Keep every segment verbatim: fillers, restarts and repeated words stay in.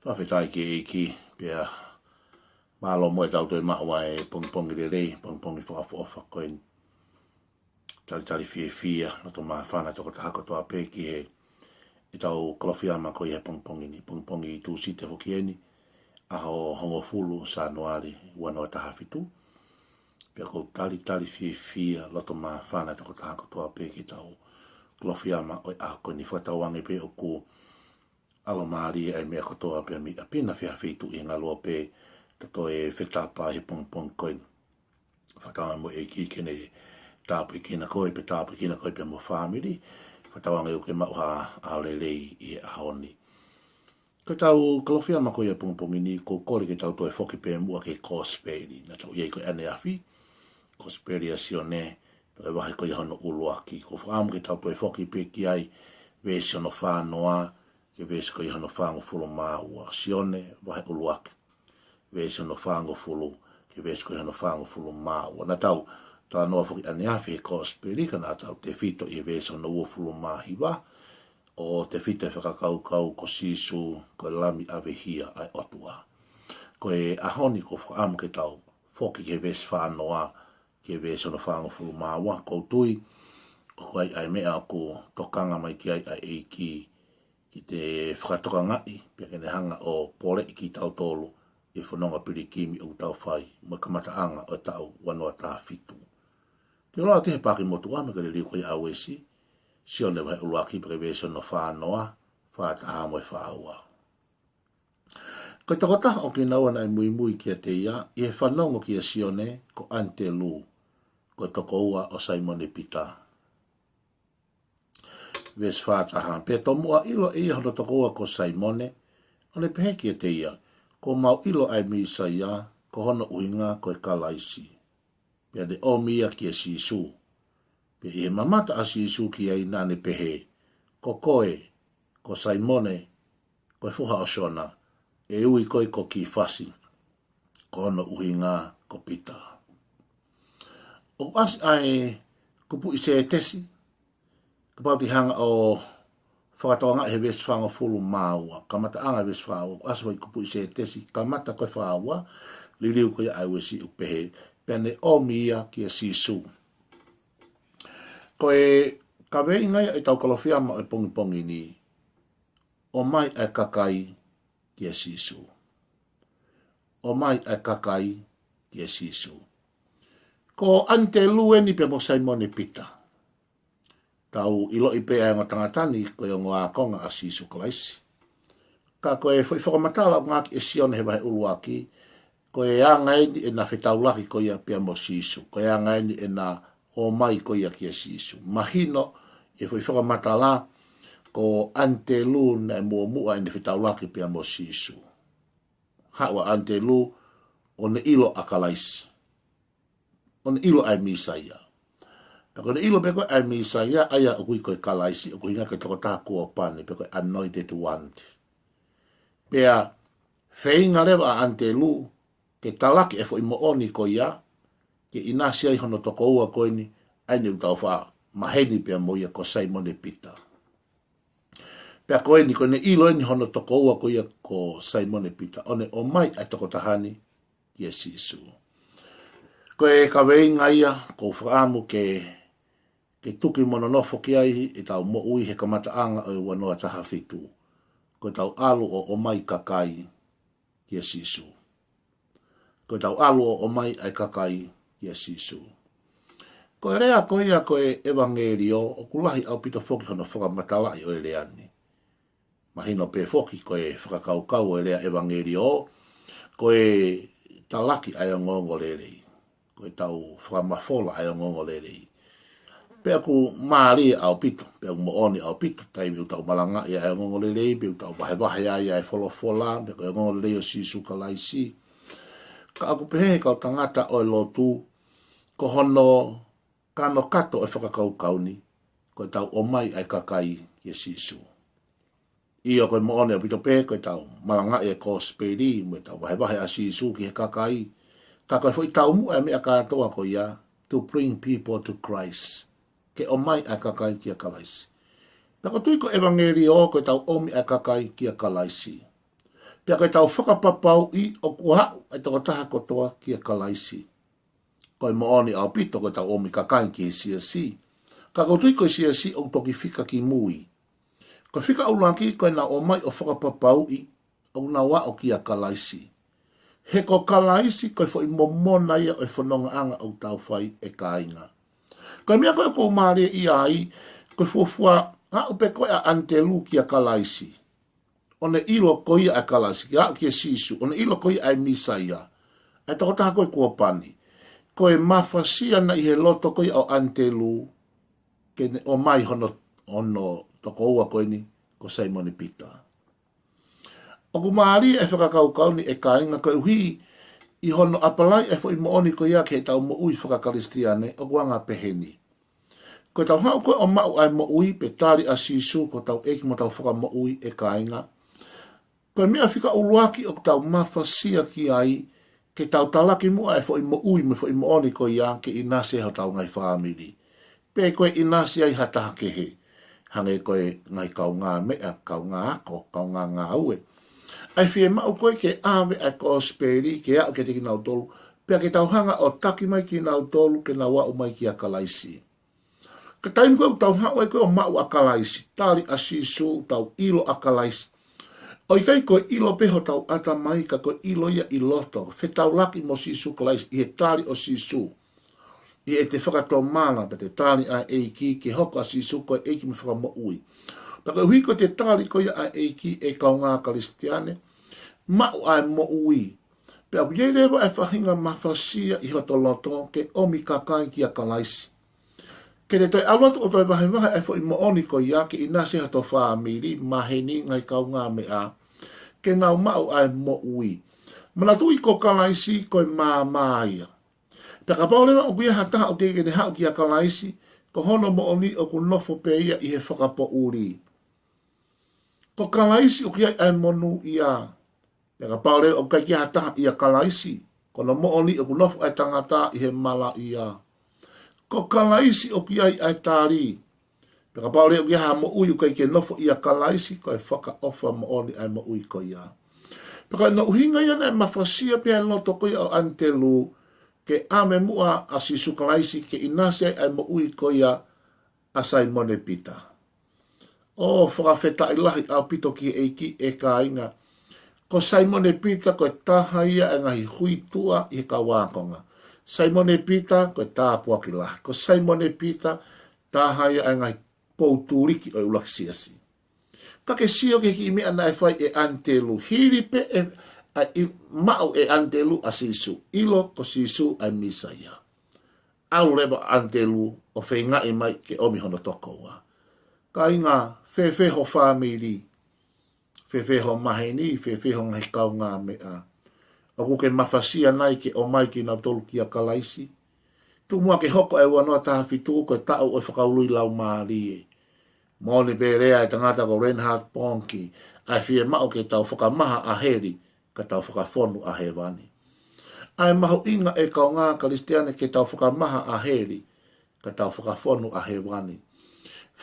Fakafetaʻi ki he ʻEiki, pea mālō mo e tau toe maʻu ʻa e pongipongi lelei, pongipongi fakaʻofoʻofa ko eni. Talitali fiefia, loto māfana tokotaha kotoa pē ki he ʻetau Kalofiama ko ia he pongipongi ni, pongipongi Tūsite foki eni, ʻaho hongofulu Sānuali, ua noa taha fitu. Pea ʻoku ou talitali fiefia, loto māfana tokotaha kotoa pē ki heʻetau Kalofiama ʻo e ʻaho ko eni. Fakatauange pē ʻoku ʻalomālie ʻa e meʻa kotoa pē mei ʻapi na, fē ha feituʻu ʻi he ngaluope, ka toe fetapa he pongipongi ko eni. Fakatauange mo e ʻEiki ke ne tāpuekina koe, pea tāpuekina koe pea mo e fāmili. Fakatauange ʻoku ke maʻu ha ʻaho lelei ʻi he ʻaho ni. Ko ʻetau Kalofiama ko ia pongipongi ni, ʻoku ou kole ke tau toe foki pē muʻa ki he Kosipeli. Naʻa tau ʻi ai ko ē ʻaneafi, Kosipeli ʻa Sione, ko e vahe ko ia hono ʻuluaki. ʻOku ou fakaʻamu ke tau toe foki pē ki ai, veesi hono fā noa, ki he veesi ko ia hono fāngofulu mā ua. Sione, vahe ʻuluaki, veesi hono fāngofulu, ki he veesi ko ia hono fāngofulu mā ua. Naʻa tau talanoa foki ʻaneafi he Kosipeli, ka naʻa tau tefito ʻi he veesi hono uofulu mā hiva, ʻo tefito e fakakaukau ko Sīsū, ko e Lami ʻAvehia ʻa e ʻOtua. Ko e ʻaho ni ʻoku ou fakaʻamu ke tau foki ki he veesi fā noa, ki he veesi hono fāngofulu mā ua. ʻOku ou tui, ʻoku ʻi ai ʻa e meʻa ʻoku tokanga mai ki ai ʻa e ʻEiki, ke te fakatokangaʻi, pea ke ne hanga ʻo poleʻi kitautolu ʻi he fononga pilikimi ʻoku tau fai, mo e kamataʻanga ʻo e taʻu ua noa taha fitu. Ke ʻoua te u paaki motuʻa, mo e ka liliu ko ia ʻa Uesi, Sione vahe ʻuluaki pea ki he veesi hono fā noa, fā taha mo e fā ua. Ko e tokotaha ʻo kinaua naʻe muimui kiate ia, ʻi he fanongo kia Sione, ko ʻAnitelū, ko e tokoua ʻo Saimone Pita. Veesi fā taha, pea tomuʻa ʻilo ʻe ia hono tokoua ko Saimone, ʻo ne pehē kiate ia, kuo mau ʻilo ʻa e Mīsaia, ko hono ʻuhinga ko e Kalaisi. Pea ne ʻomi ia kia Sīsū. Pea ʻi he mamata ʻa Sīsū ki ai naʻa ne pehē, ko koe, ko Saimone, ko e foha ʻo Siona, ʻe ui koe ko Kīfasi, ko hono ʻuhinga ko Pita. ʻOku ʻasi ʻa e kupuʻi sētesi, kapau te u hanga ʻo fakatokangaʻi he veesi fāngofulu mā ua, kamataʻanga veesi fā ua, ʻoku ʻasi ʻa e kupuʻi sētesi, kamata ko e fā ua, liliu ko ia ʻa Uesi ʻo pehē, pea ne ʻomi ia kia Sīsū. Ko e kaveinga ia ʻetau Kalofiama ʻo e pongipongi ni, ʻomai ʻa e kakai kia Sīsū. ʻOmai ʻa e kakai kia Sīsū. Ko ʻAnitelū eni pea mo Saimone Pita. Tau ʻiloʻi pē ʻa e ongo tangata ni ko e ongo ākonga ʻa Sīsū Kalaisi. Ka ko e foʻi fakamatala ʻoku ngāueʻaki ʻe Sione he vahe ʻuluaki, ko e anga eni ʻena fetaulaki ko ia pea mo Sīsū. Ko e anga eni ʻena ō mai ko ia kia Sīsū. Mahino ʻi he foʻi fakamatala, ko ʻAnitelū naʻe muʻomuʻa ʻene fetaulaki pea mo Sīsū. Haʻu ʻa ʻAnitelū ʻo ne ʻilo ʻa Kalaisi. ʻO ne ʻilo ʻa e Mīsaia. Pea ko ʻene ʻilo pē ko ē ʻa e Mīsaia, ʻa ia ʻoku ui ko e Kalaisi, ʻoku ʻuhinga ko e tokotaha kuo pane, pe ko e anointed one. Pea feinga leva ʻa ʻAnitelū ke talaki e foʻi moʻoni ko ia, ke ʻinasi ai hono tokoua ko eni, ʻa eni ʻoku tau faʻa maheni pea mo ia ko Saimone Pita. Pea ko eni, ko ʻene ʻilo eni hono tokoua ko ia ko Saimone Pita, ʻo ne ʻomai ʻa e tokotaha ni kia Sīsū. Ko e kaveinga ia ʻoku ou fakaʻamu ke, ke tuki mo nonofo ki ai ʻetau moʻui he kamataʻanga ʻo e ua noa taha fitu. Ko ʻetau ʻalu ʻo ʻomai kakai kia Sīsū. Ko ʻetau ʻalu ʻo ʻomai ʻa e kakai kia Sīsū. Ko e lea ko ia ko e ʻevangeliō, ʻoku lahi ʻaupito foki hono fakamatalaʻi ʻo e lea ni. Mahino pē foki ko e fakakaukau ʻo e lea ʻevangeliō, ko e talaki ʻa e ongoongolelei. Ko ʻetau fakamafola ʻa e ongoongolelei. Pea ʻoku mālie ʻaupito, pea ʻoku moʻoni ʻaupito, taimi ʻoku tau malangaʻi ʻa e ongoongolelei, pea ʻoku tau vahevahe ai ʻa e folofola, pea ko e ongoongolelei ʻo Sīsū Kalaisi. Ka ʻoku pehē ʻe he kau tangata ʻo e lotu, ko hono kanokato ʻo e fakakaukau ni, ko ʻetau ʻomai ʻa e kakai kia Sīsū. ʻIo, ko e moʻoni ʻaupito pē, ko ʻetau malangaʻi e kosipeli, mo ʻetau vahevahe ʻa Sīsū ki he kakai. Ka ko e foʻi taumuʻa e meʻa kātoa ko ia, to bring people to Christ. Ke ʻomai ʻa e kakai kia Kalaisi. Pea ʻoku ou tui ko e ʻevangeliō ko ʻetau ʻomi ʻa e kakai kia Kalaisi. Pea ko ʻetau fakapapauʻi ʻoku haʻu e tokotaha kotoa kia Kalaisi. Ko e moʻoni ʻaupito ko ʻetau ʻomi kakai ki he siasi. Ka ʻoku ou tui ko e siasi ʻoku toki fika ki mui. Ko e fika ʻuluaki ko ʻenau ō mai ʻo fakapapauʻi ʻoku nau aʻu kia Kalaisi. He ko Kalaisi ko e foʻi momona ia ʻo e fonongaʻanga ʻoku tau fai ʻe kāinga. Ko e meʻa ko ē ʻoku ou mālieʻia ai, ko e fuofua aʻu pē ko ē ʻa ʻAnitelū kia Kalaisi. ʻO ne ʻilo ko ia ʻa Kalaisi, ke aʻu kia Sīsū, ʻo ne ʻilo ko ia ʻa e Mīsaia. ʻA e tokotaha ko ē kuo pani. Ko e mafasia naʻe ʻi he loto ko ia ʻo ʻAnitelū, ke ne ʻomai hono, hono tokoua ko eni, ko Saimone Pita. ʻOku mālie e fakakaukau ni ʻe kāinga koeʻuhi, ʻi hono ʻapalai e foʻi moʻoni ko ia ki heʻetau moʻui fakakalisitiane, ʻoku anga pehē ni. Ko ʻetau haʻu ko ē ʻo maʻu ʻa e moʻui pe tali ʻa Sīsū ko hotau ʻEiki mo hotau Fakamoʻui ʻe kāinga. Ko e meʻa fika ʻuluaki ʻoku tau mafasia ki ai, ke tau talaki muʻa e foʻi moʻui mo e foʻi moʻoni ko ia ke ʻinasi ai hotau ngaahi fāmili. Pe ko e ʻinasi ai ha taha kehe. Hangē ko e ngaahi kaungāmeʻa, kaungāako, kaungāngāue. ʻA e fiemaʻu ko ē ke ʻave ʻa e kosipeli, ke aʻu kiate kinautolu, pea ke tau hanga ʻo taki mai kinautolu, ke nau aʻu mai kia Kalaisi. Ka taimi ko ē ʻoku tau haʻu ai ko ē ʻo maʻu ʻa Kalaisi, tali ʻa Sīsū, tau ʻilo ʻa Kalaisi. ʻOku ʻikai ko e ʻilo pē hotau ʻatamai ka ko e ʻilo ia ʻi loto, fetaulaki mo Sīsū Kalaisi, ʻi he tali ʻo Sīsū. ʻI heʻete fakatomala pea te tali ʻa e ʻEiki ke hoko ʻa Sīsū ko e ʻEiki mo e Fakamoʻui. Pea koeʻuhi ko ʻete tali ko ia ʻa e ʻEiki ʻe kaungā Kalisitiane, maʻu ʻa e moʻui. Pea ʻoku ʻi ai leva e faʻahinga mafasia ʻi hoto loto ke ʻomi kakai kia Kalaisi. Ke te toe ʻalu atu ʻo toe vahevahe e foʻi moʻoni ko ia ke ʻinasi ai hoto fāmili, maheni, ngaahi kaungāmeʻa, ke nau maʻu ʻa e moʻui. Manatuʻi ko Kalaisi ko e maama ia. Pea kapau leva ʻoku ʻi ai ha taha ʻoku teʻeki ke ne haʻu kia Kalaisi, ko hono moʻoni ʻoku nofo pē ia ʻi he fakapoʻuli. Ko Kalaisi ʻoku ʻi ai ʻa e monūʻia. Pea kapau leva ʻoku ʻikai ke ʻi ai ha taha ʻia Kalaisi, ko hono moʻoni ʻoku nofo ʻa e tangata ʻi he malaʻia. Ko Kalaisi ʻoku ʻi ai ʻa e tali. Pea kapau leva ʻoku ʻi ai ha moʻui ʻoku ʻikai ke nofo ʻia Kalaisi, ko e fakaʻofa moʻoni ʻa e moʻui ko ia. Pea ko hono ʻuhinga ia naʻe mafasia pē ʻa e loto ko ia ʻo ʻAnitelū, ke ʻave muʻa ʻa Sīsū Kalaisi ke ʻinasi ai ʻa e moʻui ko ia ʻa Saimone Pita. ʻOku fakafetaʻi lahi ʻaupito ki he ʻEiki ʻe kāinga. Ko Saimone Pita ko e taha ia ʻa e ngaahi huituʻa ʻi he kau ākonga. Saimone Pita ko e tāpuaki lahi. Ko Saimone Pita taha ia ʻa e ngaahi poutuliki ʻo e ʻuluaki siasi. Ka ke sio ki he kiʻi meʻa naʻe fai ʻe ʻAnitelū. Hili pē ʻe, ʻa e maʻu ʻe ʻAnitelū ʻa Sīsū. ʻIlo ko Sīsū ʻa e Mīsaia. ʻAlu leva ʻAnitelū ʻo feingaʻi mai ke ʻomi hono tokoua. Kāinga, fēfē ho fāmili, fēfē ho maheni, fēfē ho ngaahi kaungāmeʻa. ʻOku ke mafasia nai ke ʻomai kinautolu kia Kalaisi. Tuku muʻa ke hoko e ua noa taha fitu ko e taʻu ʻo e fakaului laumālie. Moʻoni pē lea e tangata ko Reinhard Bonnke, ʻa e fiemaʻu ke tau fakamaha ʻa heli, ka tau fakafonu ʻa hēvani. ʻA e mahuʻinga ʻe kaungā Kalisitiane ke tau fakamaha ʻa heli, ka tau fakafonu ʻa hēvani.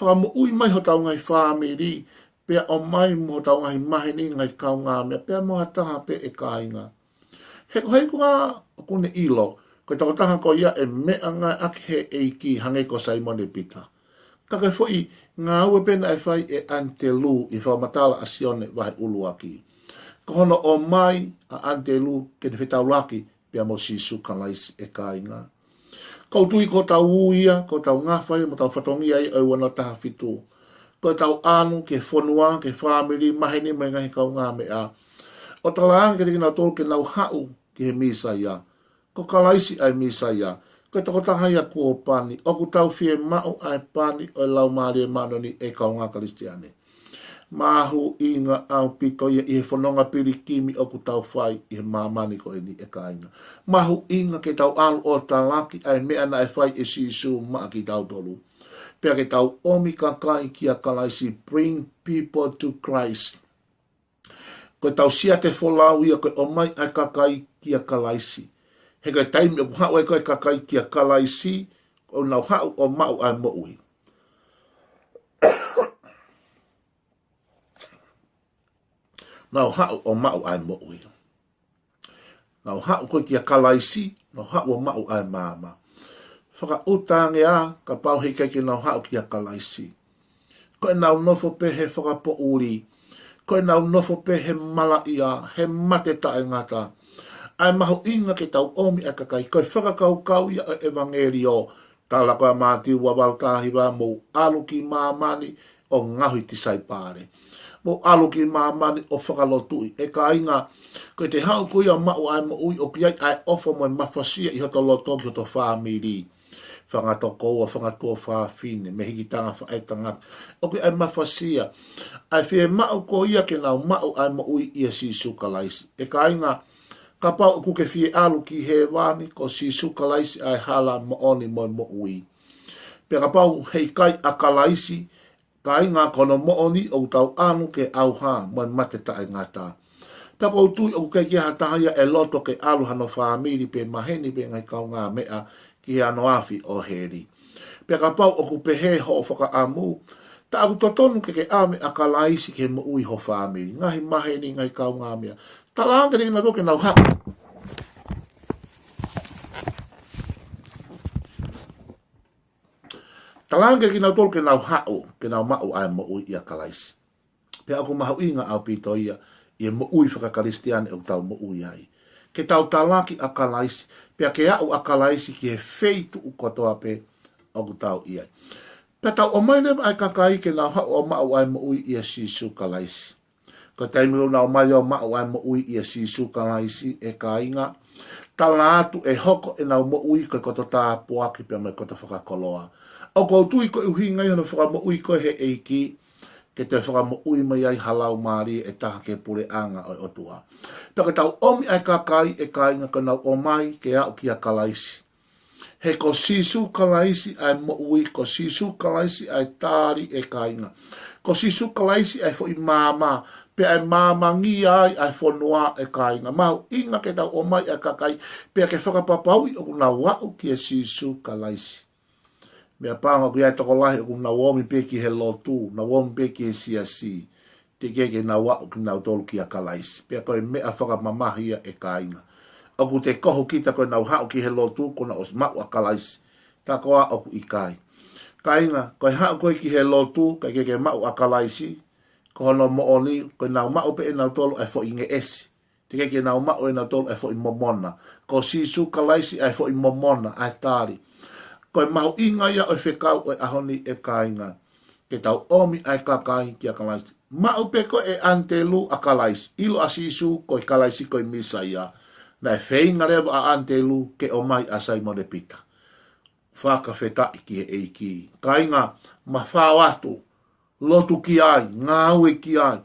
Fakamoʻui mai hotau ngaahi fāmili, pea ʻomai mo hotau ngaahi maheni, ngaahi kaungāmeʻa, pea mo ha taha pē ʻe kāinga. He ko hai koā ʻoku ne ʻilo, ko e tokotaha ko ia ʻe meʻangāueʻaki he ʻEiki hangē ko Saimone Pita. Ka ko e foʻi ngāue pē naʻe fai ʻe ʻAnitelū ʻi he fakamatala ʻa Sione vahe ʻuluaki. Ko hono ʻomai ʻa ʻAnitelū ke ne fetaulaki pea mo Sīsū Kalaisi ʻe kāinga. ʻOku ou tui ko hotau ui ia, ko hotau ngafa ia, mo hotau fatongia ia ʻo e ua noa taha fitu. Ko ʻetau ʻalu ki he fonua, ki he fāmili, maheni mo e ngaahi kaungāmeʻa. ʻO talaange kiate kinautolu ke nau haʻu ki he Mīsaia. Ko Kalaisi ʻa e Mīsaia. Ko e tokotaha ia kuo pani. ʻOku tau fiemaʻu ʻa e pani ʻo e Laumālie Māʻoniʻoni ʻe kaungā Kalisitiane. Mahuʻinga ʻaupito ia ʻi he fononga pilikimi ʻoku tau fai ʻi he māmani ko eni ʻe kāinga. Mahuʻinga ke tau ʻalu ʻo talaki ʻa e meʻa naʻe fai ʻe Sīsū maʻa kitautolu. Pea ke tau ʻomi kakai kia Kalaisi, bring people to Christ. Ko e tausia ʻe folau ia ko e ʻomai ʻa e kakai kia Kalaisi. He ko e taimi ʻoku haʻu ai ko ē kakai kia Kalaisi, ʻoku nau haʻu ʻo maʻu ʻa e moʻui. Nau haʻu ʻo maʻu ʻa e moʻui. Nau haʻu ko ē kia Kalaisi, nau haʻu ʻo maʻu ʻa e maama. Fakaʻuta ange ā, kapau heʻikai ke nau haʻu kia Kalaisi. Ko ʻenau nofo pē he fakapoʻuli. Ko ʻenau nofo pē he malaʻia, he mate taʻengata. ʻA e mahuʻinga ke tau ʻomi ʻa e kakai. Ko e fakakaukau ia ʻo e ʻevangeliō. Tala ko ē ʻa Mātiu ua valu taha hiva, mou ʻalu ki māmani ʻo ngaohi tisaipale. Mou ʻalu ki māmani ʻo fakalotuʻi. ʻE kāinga, ko ʻete haʻu ko ia ʻo maʻu ʻa e moʻui ʻoku ʻi ai ʻa e ʻofa mo e mafasia ʻi hoto loto ki hoto fāmili. Fanga tokoua, fanga tuofāfine, mehikitanga, faʻētangata. ʻOku ʻi ai ʻa e mafasia. ʻA e fiemaʻu ko ia ke nau maʻu ʻa e moʻui ʻia Sīsū Kalaisi. ʻE kāinga, kapau ʻoku ke fie ʻalu ki hēvani, ko Sīsū Kalaisi ʻa e hala, moʻoni mo e moʻui. Pea kapau heʻikai ʻa Kalaisi, kāinga, ko hono moʻoni ʻoku tau ʻalu ke ʻauha mo e mate taʻengata. Pea ʻoku ou tui ʻoku ʻikai ke ʻi ai ha taha ia ʻe loto ke ʻalu hano fāmili pe maheni pe ngaahi kaungāmeʻa ki he ano afi ʻo heli. Pea kapau ʻoku pehē hoʻo fakaʻamu, tā ʻoku totonu ke ke ʻave ʻa Kalaisi ke moʻui ho fāmili, ngaahi maheni, ngaahi kaungāmeʻa. Talaange kiate kinautolu ke nau haʻu. Talaange kiate kinautolu ke nau haʻu, ke nau maʻu ʻa e moʻui ʻia Kalaisi. Pea ʻoku mahuʻinga ʻaupito ia, ʻi he moʻui fakakalisitiane ʻoku tau moʻui ai. Ke tau talaki ʻa Kalaisi, pea ke aʻu ʻa Kalaisi ki he feituʻu kotoa pē ʻoku tau ʻi ai. Pea tau ʻomai leva ʻa e kakai ke nau haʻu ʻo maʻu ʻa e moʻui ʻia Sīsū Kalaisi. Ko e taimi ʻoku nau ō mai ʻo maʻu ʻa e moʻui ʻia Sīsū Kalaisi, ʻe kāinga, tala atu ʻe hoko ʻenau moʻui ko e koto tāpuaki pea mo e koto fakakoloa. ʻOku ou tui ko e ʻuhinga ia hono fakamoʻui koe ʻe he ʻEiki, ke toe fakamoʻui mai ai ha laumālie ʻe taha ki he puleʻanga ʻo e ʻOtua. Pea ke tau ʻomi ʻa e kakai, ʻe kāinga, ke nau ō mai ke aʻu kia Kalaisi. He ko Sīsū Kalaisi ʻa e moʻui, ko Sīsū Kalaisi ʻa e tali, ʻe kāinga. Ko Sīsū Kalaisi ʻa e foʻi maama, pea ʻe maamangia ai ʻa e fonua, ʻe kāinga. Mahuʻinga ke tau ō mai ʻa e kakai, pea ke fakapapauʻi ʻoku nau aʻu kia Sīsū Kalaisi. Meʻapango ʻoku ʻi ai e tokolahi ʻoku nau ōmi pē ki he lotu, nau ōmi pē ki he siasi. Teʻeki ke nau aʻu kinautolu kia Kalaisi. Pea ko e meʻa fakamamahi ia, ʻe kāinga. ʻOku te kohu kita ko ʻenau haʻu ki he lotu kuo nau ʻosi maʻu ʻa Kalaisi. Tā koā ʻoku ʻikai. Kāinga, ko e haʻu ko ē ki he lotu, ʻikai ke ke maʻu ʻa Kalaisi, ko hono moʻoni, ko ʻenau maʻu pē ʻenautolu ʻa e foʻi ngeʻesi. Teʻeki ke nau maʻu ʻenautolu ʻa e foʻi momona. Ko Sīsū Kalaisi ʻa e foʻi momona, ʻa e tali. Ko e mahuʻinga ia ʻo e fekau ʻo e ʻaho ni, ʻe kāinga. Ke tau ʻomi ʻa e kakai kia Kalaisi. Maʻu pē ko ē ʻe ʻAnitelū ʻa Kalaisi. ʻIlo ʻa Sīsū ko e Kalaisi ko e Mīsaia. Naʻe feinga leva ʻa ʻAnitelū ke ʻomai ʻa Saimone Pita. Fakafetaʻi ki he ʻEiki. Kāinga, mafao atu. Lotu ki ai, ngāue ki ai.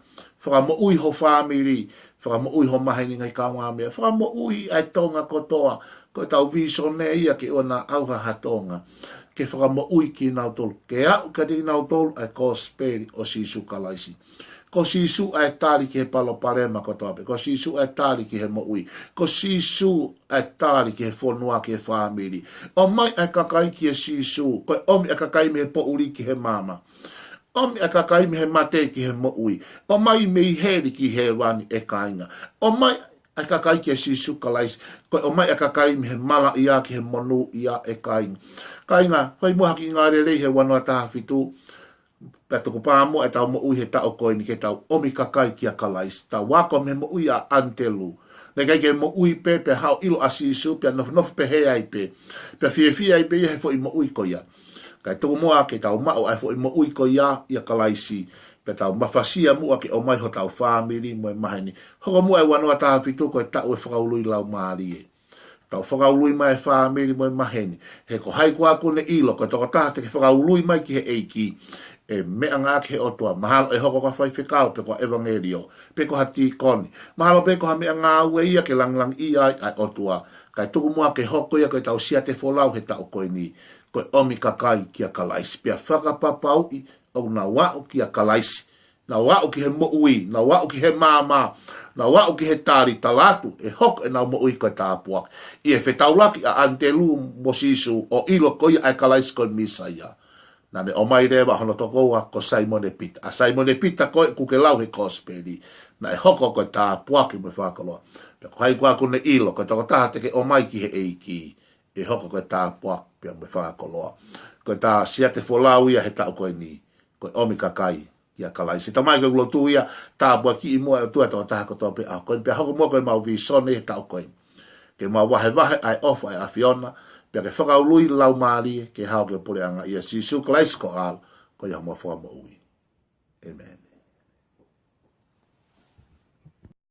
Fakamoʻui ho fāmili, fakamoʻui ho maheni, ngaahi kaungāmeʻa. Fakamoʻui ʻa e Tonga kotoa, ko ʻetau vīsone ia ke ʻoua naʻa ʻauha ha Tonga. Ke fakamoʻui kinautolu, ke aʻu kiate kinautolu ʻa e kosipeli ʻo Sīsū Kalaisi. Ko Sīsū ʻa e tali ki he palopalema kotoa pē. Ko Sīsū ʻa e tali ki he moʻui. Ko Sīsū ʻa e tali ki he fonua, ki he fāmili. ʻOmai ʻa e kakai kia Sīsū, ko e ʻomi ʻa e kakai mei he poʻuli ki he maama. ʻOmi ʻa e kakai mei he mate ki he moʻui. ʻOmai mei heli ki hēvani, ʻe kāinga. ʻOmai ʻa e kakai kia Sīsū Kalaisi, ko e ʻomai ʻa e kakai mei he malaʻia ki he monūʻia, ʻe kāinga. Kāinga, fai muʻa ha kiʻi ngāue lelei he ua noa taha fitu, pea tukupā muʻa ʻetau moʻui he taʻu ko eni ke tau ʻomi kakai kia Kalaisi. Tau ako mei he moʻui ʻa ʻAnitelū. Naʻe ʻikai ke moʻui pē, pea haʻu ʻo ʻilo ʻa Sīsū, pea nofonofo pehē ai pē. Pea fiefia ai pē ia he foʻi moʻui ko ia. Kae tuku muʻa ke tau maʻu ʻa e foʻi moʻui ko ia ʻia Kalaisi. Pea tau mafasia muʻa ke ʻomai hotau fāmili mo e maheni. Hoko muʻa e ua noa taha fitu ko e taʻu ʻo e fakaului laumālie. Tau fakaului mai e fāmili mo e maheni. He ko hai koā ʻoku ne ʻilo, ko e tokotaha te ke fakaului mai ki he ʻEiki, ʻe meʻangāueʻaki ʻe he ʻOtua. Mahalo ʻe hoko ko ha faifekau, pe ko ha ʻevangeliō, pe ko ha tīkoni. Mahalo pē ko ha meʻangāue ia ke langilangiʻia ai ʻa e ʻOtua. Kae tuku muʻa ke hoko ia ko ʻetau siate folau he taʻu ko eni. Ko e ʻomi kakai kia Kalaisi. Pea fakapapauʻi ʻoku nau aʻu kia Kalaisi. Nau aʻu ki he moʻui, nau aʻu ki he maama, nau aʻu ki he tali, tala atu, ʻe hoko ʻenau moʻui ko e tāpuaki. ʻI he fetaulaki ʻa ʻAnitelū mo Sīsū, ʻo ʻilo ko ia ʻa e Kalaisi ko e Mīsaia. Naʻa ne ʻomai leva hono tokoua ko Saimone Pita. ʻA Saimone Pita ko ē ʻoku ke lau he kosipeli, naʻe hoko ko e tāpuaki mo e fakakoloa. Pea ko hai koā ʻoku ne ʻilo, ko e tokotaha te ke ʻomai ki he ʻEiki, ʻe hoko ko e tāpuaki pea mo e fakakoloa. Ko e tā siate folau ia he taʻu ko eni, ko e ʻomi kakai kia Kalaisi. Tamai, ko e lotu ia, tāpuakiʻi muʻa ʻe ʻOtua e tokotaha kotoa pē ʻa ko eni, pea hoko muʻa ko ʻemau vīsone he taʻu ko eni. Ke mau vahevahe ʻa e ʻofa ʻa e ʻAfiona, pea ke fakaului Laumālie ke hao ki he puleʻanga ʻia Sīsū Kalaisi ko e ʻAlo, ko ia homau Fakamoʻui. ʻĒmeni.